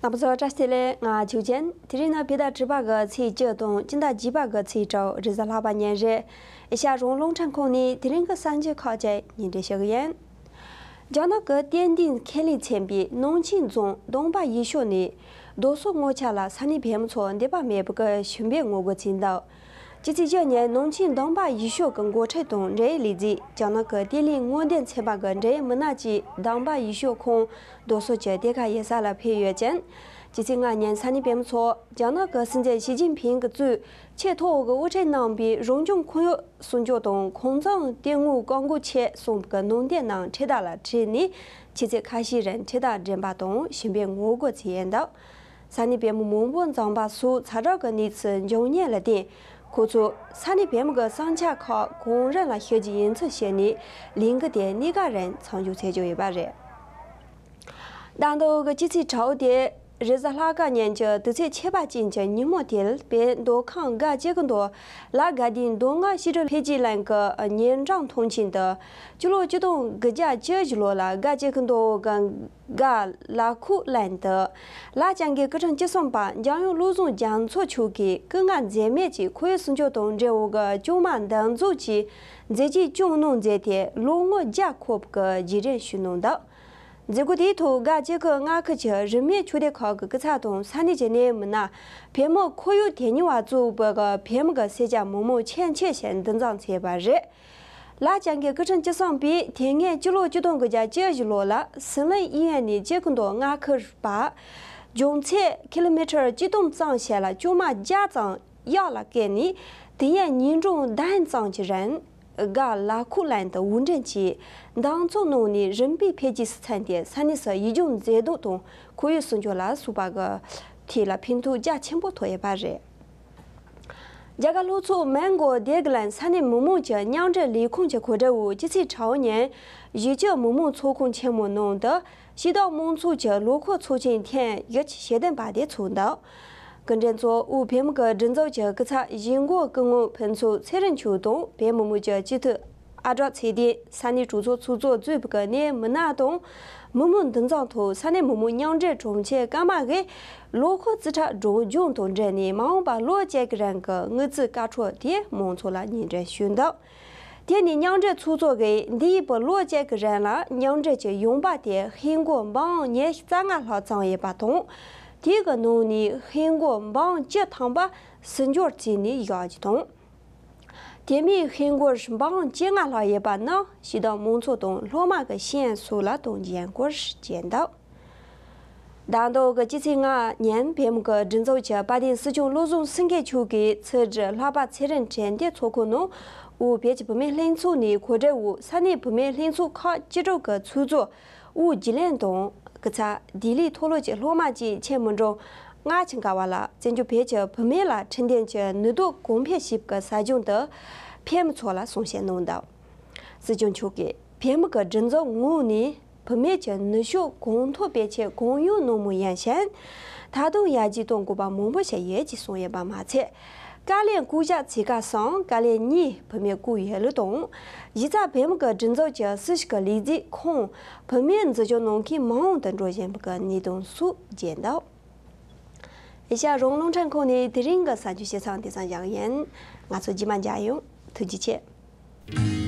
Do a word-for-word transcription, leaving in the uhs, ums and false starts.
རྣམ་པ་ཚོ་བཀྲ་ཤིས་བདེ་ལེགས། ང་ཆོས་ཅན། དེ་རིང་ནི་བོད་ཟླ་དྲུག་པ་གི་ཚེས་བཅུ་དང་སྤྱི་ཟླ་བརྒྱད་པ་གི་ཚེས་དྲུག་རེས་གཟའ་ལྷག་པ་ཉིན་རེད། ཨེ་ཤ་ཡ་རང་དབང་རླུང་འཕྲིན་ཁང་ནས་དེ་རིང་གི་གསར་འགྱུར་ཁག་ཅིག་སྙན་སྒྲོན་ཞུ་གི་ཡིན། རྒྱ་ནག་གི་ཏན་ཏན་ཁེ་ལས་ཚན་པས་ནང་ཆེན་རྫོང་གདོང་པ་ཡུལ་ཤོག་ནས་རྡོ་སོལ་ངོ་ཆ་ལ་ས་གནས་བོད་མི་ཚོ་འདོད་པ་མེད་པ་གི་ཞུམ་པའི་ངོ་རྒོལ་བྱས་འདུག་སྤྱི་ཚེས་བཅུ་ཉིན་ནང་ཆེན་གདོང་པ་ཡུལ་ཤོག་གི་འགོ་ཁྲིད་དང་འབྲེལ་ཡོད་ལས་བྱེད། རྒྱ་ནག་གི་ཏི་ལི་དངོས་བདེན་ཚན་པ་གི་འབྲེལ་ཡོད་མི་སྣ་བཅས་གདོང་པ་ཡུལ་ཤོག་ཁོངས་རྡོ་སོལ་གྱི་གཏེར་ཁ་ཡོད་ས་ལ་ཕེབས་ཡོད་ཅིང་། སྤྱི་ཚེས་ལྔ་ཉིན་ས་གནས་བོད་མི་ཚོ་རྒྱ་ནག་གི་སྲིད་འཛིན་ཞི་ཅིན་ཕིང་གིས་གཙོས་ཆེས་མཐོ་བོ་གི་དབུ་ཁྲིད་རྣམ་པས་རང་བྱུང་ཁོར་ཡུག་སྲུང་སྐྱོབ་དང་ཁོང་ཚང་ལྟད་མོ་བཀག་འགོག་ཆེད་གསུངས་པའི་ནང་དོན་ནང་འཕྲེད་དར་ལ་ཁྲིད་ནས་ཆུ་ཚོད་ཁ་ཤས་རིང་འཕྲེད་དར་འགྲེམས་པ་དང་ཞུམ་པའི་ངོ་རྒོལ་བྱས་ཡོད་འདུག་ས་གནས་བོད་མི་མང་པོ་འཛོམས་པ་སོགས་ཚ་དྲོད་ཀྱི་གནས་ཚུལ་འབྱུང་ཉེན་ལ་བརྟེན། ཁོ་ཚོས་ས་གནས་བོད་མི་གི་ས་ཆ་ཁག་གང་རུང་ལ་ཞུ་རྒྱུ་ཡིན་ཚུལ་བཤད་ནས་ལས་འགུལ་དེ་གནས་སྐབས་རིང་མཚམས་འཇོག་བྱེད་ཀྱི་ཡོད་པ་རེད། ཟླ་མདོ་གི་སྤྱི་ཚེས་དྲུག་དེ་རེས་གཟའ་ལྷག་དཀར་ཉིན་གྱི་དུས་ཚོད་ཁྱད་པར་ཅན་གྱི་ཉིན་མོ་དེར་བོད་མདོ་ཁམས་སྒ་བཅུ་དགུ་མདོ་ལ་དགའ་ལྡན་མདོ་སྔགས་ཤེས་རབ་འཕེལ་རྒྱས་གླིང་གི་ཉིན་གྲངས་ཐོངས་མཆན་དུ་སྤྱི་ལོ་ཆིག་སྟོང་དགུ་བརྒྱ་བཅུ་བཞི་ལོ་ལ་སྒ་བཅུ་དགུ་མདོ་གི་སྒ་ལ་ཁུག་གླིང་དུ་ལ་བྱང་གི་སྐུ་ཕྲེང་བཅུ་གསུམ་པ་འཇམ་དབྱངས་བློ་བཟང་རྒྱ་མཚོ་མཆོག་གིས་སྐུ་ངལ་འཛེམས་མེད་ཀྱིས་ཁོར་ཡུག་སྲུང་སྐྱོབ་དང་འབྲེལ་བའི་གི་ལྕང་མ་འདེབས་འཛུགས་ཀྱི་མཛད་རྗེས་སྐྱོང་གནང་མཛད་དེ་ལོ་ངོ་བརྒྱ་འཁོར་བའི་གི་རྗེས་དྲན་ཞུས་གནང་འདུག་མཛད་སྒོ་དེའི་ཐོག་སྒ་བཅུ་དགུ་མངའ་ཁུལ་གྱི་རིན་མེད་ཆོས་སྡེ་ཁག་གི་སྐུ་ཚབ་དང་ས་གནས་ཀྱི་གནད་ཡོད་མི་སྣ། བོད་མི་ཁོར་ཡུག་དོན་གཉེར་བ་གཙོས་པའི་གི་བོད་མི་གི་སེར་སྐྱ་མི་མང་ཁྱོན་ཆེ་ཞིག་འདུ་འཛོམས་བྱས་པ་རེད། ལ་བྱང་གི་སྐུ་ཕྲེང་བཅུ་གསུམ་པས་དེ་སྔའི་སྤྱི་ལོ་ཆིག་སྟོང་དགུ་བརྒྱ་བཅུ་བཞི་ལོ་ལ་ཟི་ལིང་གཡས་གཡོན་ནས་བཅུ་དགུ་མདོ་མངའ་ཁུལ་བར་རྒྱང་ཚད་ཀི་ལོ་མི་ཊར་བཅུ་སྟོང་ཙམ་ཞིག་ལ་ལྕང་མ་བརྒྱ་ཙམ་གཡག་ལ་བཀལ་ནས་དེ་ཡང་ཉིན་གྲངས་བདུན་ཙམ་གྱི་རིང་སྒ་ལ་ཁུག་གླིང་དུ་དབུགས་འདྲེན་གྱིས་འདེབས་འཛུགས་གནང་ནས་རིམ་པས་འཕེལ་རྒྱས་སུ་ཕྱིན་ཏེ་ས་གནས་སུ་ཡུལ་ལྗོངས་མཛེས་སྡུག་དང་ཁོར་ཡུག་སྲུང་སྐྱོབ་ལ་སོགས་པ་གི་ཐད་ལ་ཕན་ཐོགས་རྒྱ་ཆེན་པོ་ཐོབ་ཡོད་པ་རེད། རྒྱ་གར་ལྷོ་ཕྱོགས་མོན་གྷོ་སྡེ་དགུ་ལ་ས་གནས་མི་མང་གི་མཉམ་འབྲེལ་ལས་ཁུངས་ཀྱི་གོ་སྒྲིག་འོག་སྤྱི་ཚེས་དྲུག་ཉིན་གཞིས་ཆགས་མི་དམངས་ཚོགས་ཁང་ཆེན་མོའི་ནང་དུ་སྤྱི་བཏང་དམངས་གཙོ་གྱི་ལོ་འཁོར་ཚོགས་ཆེན་ཐེངས་བཞི་བཅུ་ཞེ་བདུན་པ་དེ་ཚོགས་འདུག་སྐུ་མགྲོན་གཙོ་བོ་བོད་མི་གི་སྒྲིག་འཛུགས་ཀྱི་སྐུ་ཚབ་གཞིས་འགོ་སྐུ་ངོ་ཕུན་ཚོགས་ཚེ་རིང་མཆོག་དང་བོད་མི་མང་གི་སྤྱི་འཐུས་ཨ་གྲོགས་ཚེ་བརྟན། ས་གནས་གྲོས་ཚོགས་ཚོགས་གཙོ་གཙོས་པའི་གི་གནད་ཡོད་མི་སྣ་དང་། མི་མང་འདུ་འཛོམས་ཐོག་ས་གནས་མི་དམངས་མཉམ་འབྲེལ་དྲུང་ཆེ་ཀརྨ་གིས་ལོ་འཁོར་རྩིས་ཁྲ་སྒྲོག་སྦྱང་དང་འབྲེལ་ནས་མ་འོངས་པ་ལོ་གཅིག་གི་རིང་གི་དངུལ་རྩིས་བཀའ་འཁྲོལ་དེ་མང་ཚོགས་ལ་སྙན་སྒྲོན་ཞུས་འདུག་དེ་ནས་མཉམ་འབྲེལ་ཚོགས་གཙོ་གིས་འདིའི་བར་ལོ་གཅིག་གི་རིང་ལ་མཉམ་འབྲེལ་གྱི་ཡོང་འབབ་དེ་ཧིན་སྒོར་འབུམ་ཉི་ཤུ་རྩ་ལྔ་ལྷག་བརྩམས་ཡོད་པ་དང་། དེའི་གི་ནང་ནས་ཧིན་སྒོར་འབུམ་བཅུ་ཐམ་པ་ཟུར་འཇོག་བྱས་ནས་བཞག་རྒྱུ་དང་། དེ་མིན་ཧིན་སྒོར་འབུམ་བཅོ་ལྔ་ལྷག་ཡོད་པ་རྣམས་སྤྱི་བཏང་མང་ཚོགས་དང་སློབ་མ་གི་ཤེས་ཡོན་སོགས་ལ་གཏོང་རྒྱུའི་སྐོར་བརྗོད་འདུག་ཟླ་མདོ་གི་སྤྱི་ཚེས་ལྔ་ཉིན་བོད་མི་གི་སྒྲིག་འཛུགས་ཀྱི་དཔལ་ལྡན་སྲིད་སྐྱོང་བློ་བཟང་སེང་གེ་མཆོག་གིས་ཚུལ་ཁྲིམས་ལྷག་པ་ཚེ་རིང་དྲན་རྟེན་ཚོགས་ཁང་ནང་དབུས་བོད་ཀྱི་བུད་མེད་ལྷན་ཚོགས་ནས་གོ་སྒྲིག་འོག་ས་གནས་བུད་མེད་ལྷན་ཚོགས་ཁག་བཅུ་དྲུག་གི་ཚོགས་གཙོ་དབུ་རྒྱུན་ལས་དང་། སྐུ་ཚབ་ལྡི་ལི་མཐོ་སློབ་ཀྱི་སློབ་མ་བཅས་ཁྱོན་མི་གྲངས་ལྔ་བཅུ་ང་བ་ལ་བཙན་བྱོལ་བོད་ཀྱི་བུད་མེད་ལ་ཁྲིམས་དོན་གྱི་ནུས་སྟོབས་གོང་འཕེལ་ཞིབ་ཀྱི་ཟབ་སྦྱོང་དུ་ཕེབས་མི་ཚོ་ལ་གསུང་བཤད་གནང་འདུག་སྲིད་སྐྱོང་མཆོག་གིས་བོད་མི་གི་སྒྲིག་འཛུགས་ངོས་ནས་བུད་མེད་ཀྱི་ནུས་ཤུགས་གོང་མཐོར་སྤེལ་ཆེད་གང་ཡོང་གནང་མུས་ཡིན་ཞིང་། ད་དུང་ཡར་རྒྱས་གཏོང་དགོས་པ་མང་པོ་ཞིག་ཡོད་ཅེས་གསུངས་ཡོད་པ་མ་ཚད། བཀའ་བློན་སྐུ་ཞབས་ཚེ་དཀར་སང་བཀའ་བློན་གཉིས་བུད་མེད་བསྐོས་ཡོད་ལུགས་དང་། གཞི་རྩ་བོད་མི་གི་སྒྲིག་འཛུགས་ཀྱི་སྲིད་ཞུགས་ཀྱི་ལས་བྱེད་ཁོངས་བུད་མེད་འཛུལ་ཞུགས་གནང་མཁན་མང་དུ་འགྲོ་བཞིན་པའི་གནས་སྟངས་སོགས་བརྗོད་འདུག་ཨེ་ཤ་ཡ་རང་དབང་རླུང་འཕྲིན་ཁང་ནས་དེ་རིང་གི་གསར་འགྱུར་ཞིབ་ཚགས་འདི་ཙམ་བཞག་ཡིན། ང་ཚོ་རྗེས་མ་མཇལ་ཡོང་། ཐུགས་རྗེ་ཆེ།